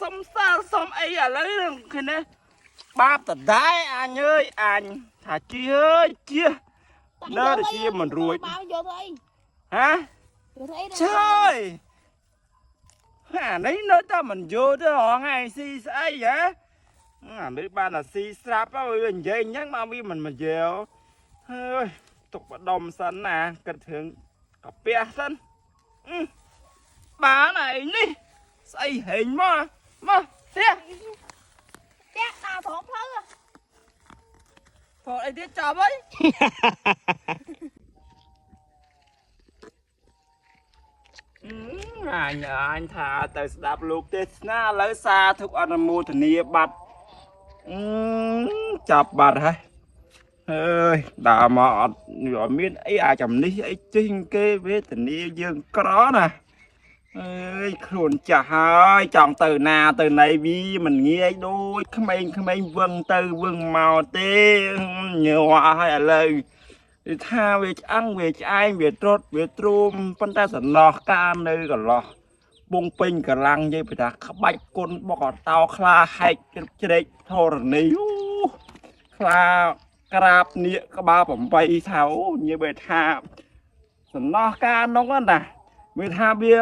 សុំសាលសុំអីឥឡូវឃើញទេបាបតដែរអញអើយអញថាជាអើយជានៅតែជាមិនរួច បើយកទៅអី ហ៎ យកទៅអី ឆើយអានេះនៅតែមិនយល់ទេរងថ្ងៃស៊ីស្អីហ៎អានេះបានតែស៊ីស្រាប់ហើយវានិយាយអញ្ចឹងមកវាមិនមកយល់ហើយទុកបដុំសិនណាគិតរឿងកាពះសិនអឺបានហើយនេះស្អីហេងមកមកផ្ទះ ផ្ទះដើរត្រង់ផ្លូវ ថតអីទៀតចប់ហើយ អញអញថាទៅស្ដាប់លោកទេសនាឥឡូវសាធុអនុមោទនាបាត់អឺចាប់បាត់ហើយអើយដើរមកអត់អត់មានអីអាចចំនេះអីជិះគេវេទនាយើងក្រណាអើយខ្លួនចាស់ហើយចង់ទៅណាទៅណីវីមិនងាយដូចក្មេងៗវឹងទៅវឹងមកទេញ័រហើយឥឡូវ គឺថាវាឆ្អឹងវាឆ្អែងវាត្រុតវាទ្រូមប៉ុន្តែសំណោះការនៅកន្លោះបងពេញកម្លាំងនិយាយពីថាក្បាច់គុណបុកតោខ្លាហែកជ្រឹបជ្រែកធរណីអូខ្លាក្រាបនៀកក្បាល8ថាអូនិយាយបែថាសំណោះការនោះណាវាថាវា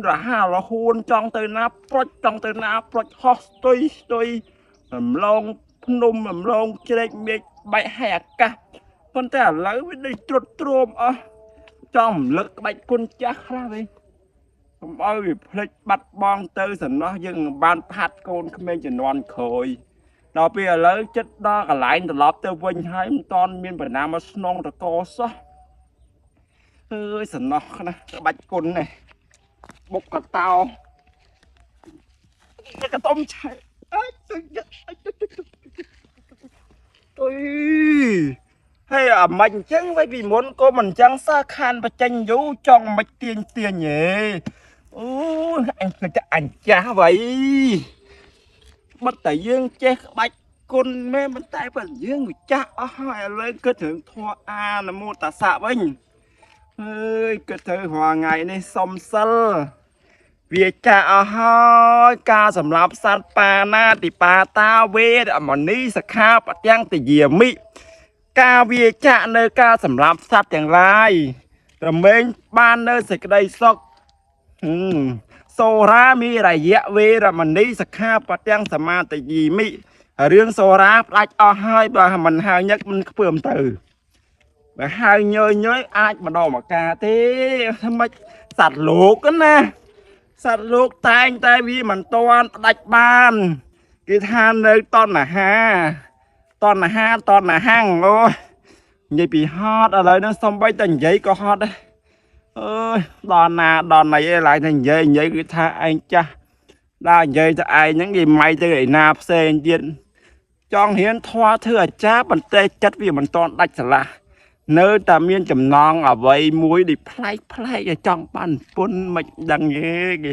រហ័សរហួនចង់ទៅណាប្រុចចង់ទៅណាប្រុចហោះស្ទុយស្ទុយរំលងភ្នំរំលងជ្រែកមេឃបែកហែកអាកាស ប៉ុន្តែឥឡូវវាដូចត្រុតត្រោមអស់ចង់រំលឹកក្បាច់គុណចាស់ខ្លះវិញកុំឲ្យវាភ្លេចបាត់បង់ទៅសំណោះយើងនឹងបានផាត់កូនក្មេងជំនាន់ក្រោយដល់ពេលឥឡូវចិត្តដល់កន្លែងត្រឡប់ទៅវិញហើយមិនតាន់មានបណ្ណាមកស្នងតកសោះអើយសំណោះណាស់ក្បាច់គុណនេះបុកកតោកតុំឆែអើយទុយ ហើយអាមិនអញ្ចឹងវិញពីមុនក៏មិនអញ្ចឹងសោះខានបច្ចេញយូរចង់មិនទាញទាញហេអូអញភ្លេចតែអញចាស់វៃបិទតែយើងចេះក្បាច់គុណមែនប៉ុន្តែបើយើងវាចាស់អស់ហើយឥឡូវគិតរឿងធម៌អានមោតសៈវិញអើយគិតទៅរាល់ថ្ងៃនេះសុំសិលវាចាស់អស់ហើយការសម្លាប់សត្វបាណាតិបាតាវេរមណីសិក្ខាបទាំងទយាមិ ការវាចាក់នៅការសម្លាប់សត្វទាំងឡាយរមែងបាននៅសេចក្តីសុខហឹមសូរាមីរយៈវេរមណីសិក្ខាបទាំងសមាទយីមិរឿងសូរាផ្ដាច់អស់ហើយបើមិនហៅញឹកមិនខ្ពើមទៅបើហៅញយញយអាចម្ដងមកការទេធ្វើម៉េចសត្វលោកណាសត្វលោកតែងតែវាមិនតាន់ផ្ដាច់បានគេថានៅតណ្ហា តណ្ហាតណ្ហាំងអូយនិយាយពីហត់ឥឡូវហ្នឹងសំបីតែនិយាយក៏ហត់ដែរអើយដល់ណាដល់ណីឯងឡើយតែនិយាយនិយាយគឺថាឯងចាស់ដល់និយាយទៅឯងហ្នឹងគេម៉ៃទៅឯណាផ្សេងទៀតចង់រៀនធម៌ធ្វើអាចារ្យប៉ុន្តែចិត្តវាមិនតន់ដាច់ស្រឡះនៅតែមានចំណងអ្វីមួយដែលប្លែកប្លែកឲ្យចង់បានពុនមិនដឹងទេគេ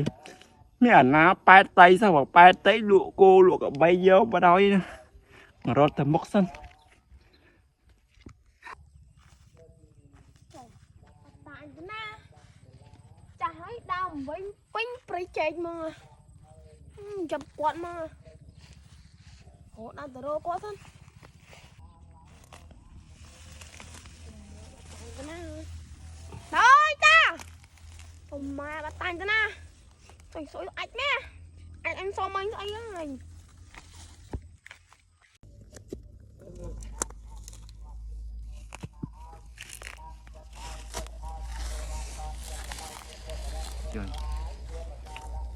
មានអាណាប៉ែតតៃសោះបើប៉ែតតៃលក់គោលក់កបីយកបដ ாய் ណា រត់ទៅមុខសិន តាអញទៅណាចាស់ហើយដើមវិញពេញព្រៃចែកមកចាប់គាត់មកអូដើរទៅរកគាត់សិនទៅណាហើយតាពុំម៉ែបាត់តាញ់ទៅណាចុយសុយអាចមែអាចអញសុំអញស្អីហ្នឹង ជួយ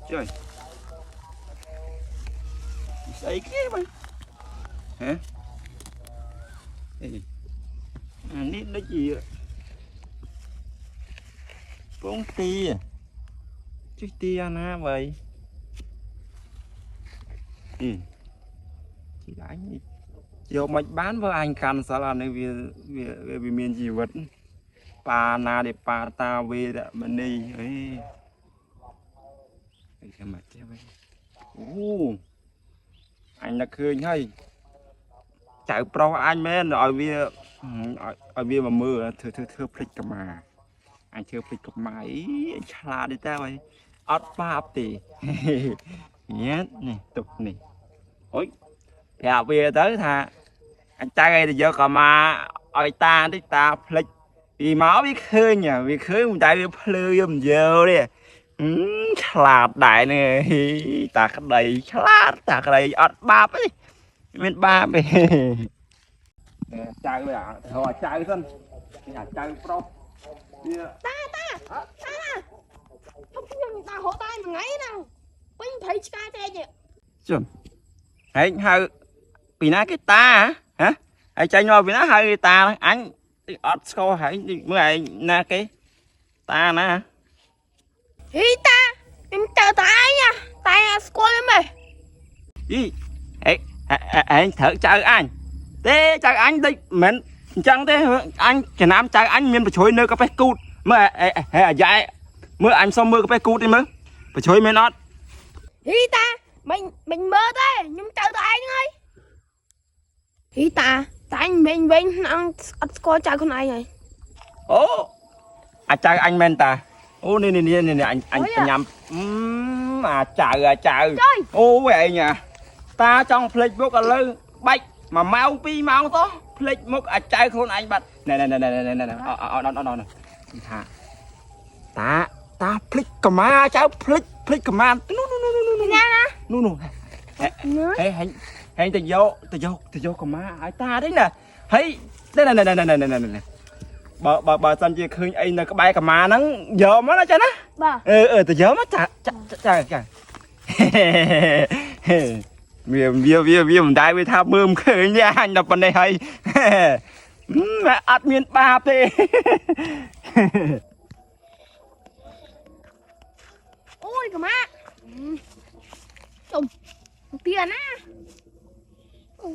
ជួយស្អីគេបើហ៎អេអានេះដូចជាពងទាជួយទាណាបើអីជីអញយកមិនបានបើអញកាន់សិលអានេះវាវាវាមានជីវិតបាណាដេបាតាវេរមណីអេ អីចាំមកចេះវិញអូអញនឹកឃើញហើយចៅប្រុសអញមែនឲ្យវាឲ្យវាមកមើលធ្វើធ្វើធ្វើភ្លេចកម្មាអញធ្វើភ្លេចកម្មាអីអញឆ្លាតទេតើអីអត់បាបទេ ញ៉ានេះទុកនេះអូយប្រាប់វាទៅថាអញចៅឲ្យទៅយកកម្មាឲ្យតាតិចតាភ្លេចពីមកវាឃើញវាឃើញតែវាភ្លឺវាមិនយកទេហឹមឆ្លាតដែរនេះហ៊ីតាក្តីឆ្លាតតាក្តីអត់បាបទេមានបាបទេចៅវាទៅអាចៅសិនអាចៅប្រុសវា តាតាតាធំខ្ញុំតារកតាមួយថ្ងៃណាពេញព្រៃឆ្កាចែកនេះ ជុំហែងហៅពីណាគេតាហ៎ហើយចេញមកពីណាហៅគេតាអញអត់ស្គាល់ហែងមើលឯងណាគេតាណា ហ៊ីតាខ្ញុំចៅតាឯងតាឯងស្គាល់ទេមែន យីហែងហែងត្រូវចៅអញទេចៅអញដូចមិនអញ្ចឹងទេអញចំណាំចៅអញមានប្រជ្រួយនៅកាប៉េះគូតមើលហែអាយ៉ែមើលអញសុំមើលកាប៉េះគូតនេះមើលប្រជ្រួយមែនអត់ ហ៊ីតាមិនមិនមើលទេខ្ញុំចៅតាឯងហើយហ៊ីតាតាអញវិញវិញអត់ស្គាល់ចៅខ្លួនឯងហើយ អូអាចៅអញមែនតាអូនេះនេះនេះអញអញញ៉ាំអាចៅអាចៅអូយឯងតាចង់ភ្លេចមុខឥឡូវបាច់1ម៉ោង2ម៉ោងតោះភ្លេចមុខអាចៅខ្លួនឯងបាត់ណែណែណែណែណែណែអត់អត់អត់អត់ថាតាតាភ្លេចកម្មាចៅភ្លេចភ្លេចកម្មានោះនោះនោះនោះ ណាណា នោះនោះហេហេហេទៅយកទៅយកទៅយកកម្មាឲ្យតាទេណាហើយណែណែណែណែណែណែណែបើបើបើសិនជាឃើញអីនៅក្បែរកម្មាហ្នឹងយកមកណាចាណា បាទ អឺអឺទៅយកមកចាចាចាចាវាវាវាវាមិនដែរវាថាមើលមិនឃើញទេអញដល់ប៉ុណ្ណេះហើយអត់មានបាបទេ អូយកម្មាជុំទៀណា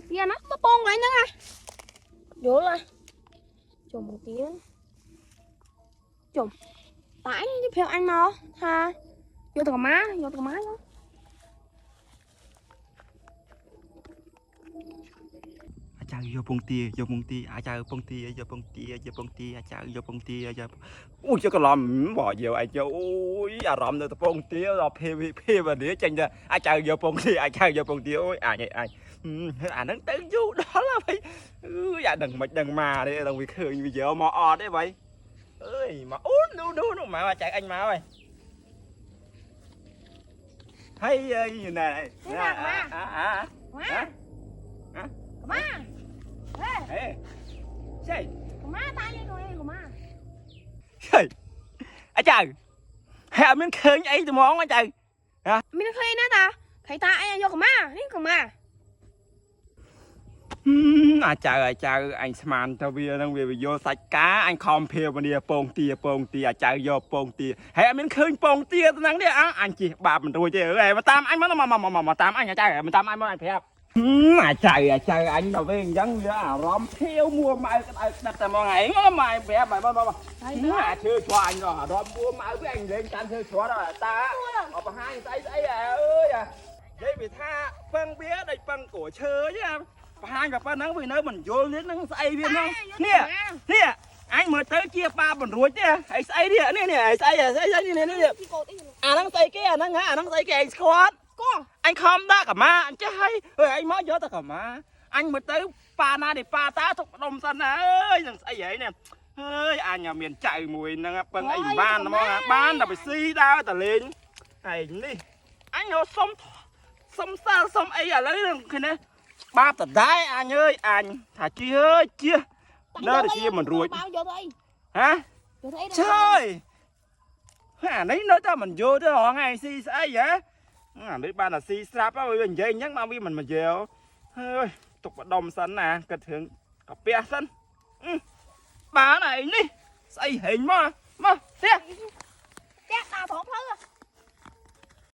ទៀណាមកពងកន្លែងហ្នឹងណាយល់ហ៎ជុំទៀជុំតាអញប្រាប់អញមកថាយកទៅកម្មាយកទៅកម្មាយក អាចៅយកពងទាយកពងទាអាចៅពងទាយកពងទាយកពងទាអាចៅយកពងទាយកអូយយកកន្លំបយកឯងយកអូយអារម្មណ៍នៅតពងទាដល់ភេភេវនេះចេញទៅអាចៅយកពងទាអាចៅយកពងទាអូយអាចអាចអាហ្នឹងទៅយូរដល់ហើយអើយអាដឹងមិនដឹងមកទេដឹងវាឃើញវាយកមកអត់ទេបីអើយមកអូនោះនោះនោះមកអាចៅអញមកហើយហើយណែអាអា ម៉ាកម្មាហេ ហេចេ កម្មាតាយកទៅកម្មា ហេអាចៅហេអត់មានឃើញអីត្មងអាចៅ មានឃើញណាតាខៃតាអញយកកម្មានេះកម្មា អាចៅអាចៅអញស្មានទៅវានឹងវាយកសាច់កាអញខំភាវនាពងទាពងទាអាចៅយកពងទាហេអត់មានឃើញពងទាទៅហ្នឹងទេអញជិះបាបមិនរួចទេអើមកតាមអញមកមកមកមកតាមអញអាចៅមកតាមអញមកអញប្រាប់អាចៅអាចៅអញដល់ពេលអញ្ចឹងវាអារម្មណ៍ភៀវមួម៉ៅក្តៅក្តាប់តែមកឯងមកអញប្រាប់មកមក ហើយ អាឈើជ្រអញដល់អារម្មណ៍មួម៉ៅវាអញលេងតាមឈើជ្រដល់តាអបបង្ហាញស្អីស្អីអើយនិយាយវាថាពឹងវាដូចពឹងក្រួឈើទេបង្ហាញតែប៉ុណ្្នឹងវានៅមិនយល់ទៀតហ្នឹងស្អីវាហ្នឹងនេះនេះអញមើលទៅជាបាមិនរួចទេអីស្អីនេះនេះនេះអីស្អីស្អីស្អីនេះនេះ ពីកូនអី អាហ្នឹងស្អីគេអាហ្នឹងអាហ្នឹងស្អីគេអញស្គាល់ កោ អញខំដាក់កម្មាអញចេះហើយអើយអញមកយកតែកម្មាអញមើលទៅប៉ាណាទេប៉ាតាទុកដុំសិនណាអើយនឹងស្អីហីនេះអើយអញមានចៅមួយហ្នឹងពឹងអីមិនបានហ្មងបានតែไปស៊ីដើរតែលេងឯនេះអញសុំសុំសាល់សុំអីឥឡូវហ្នឹងឃើញទេបាបតដែរអញអើយអញថាជិះអើយជិះនៅតែជាមិនរួច បៅយកទៅអី ហ៎ យកទៅអី ឆើយអានេះនៅតែមិនយល់ទេរងថ្ងៃស៊ីស្អីហ៎អានេះបានតែស៊ីស្រាប់ហើយវានិយាយអញ្ចឹងមកវាមិនមកយល់ហើយទុកម្ដុំសិនណាគិតរឿងកាពះសិនបានហើយនេះស្អីហេងមកមកផ្ទះ ផ្ទះដើរត្រង់ផ្លូវ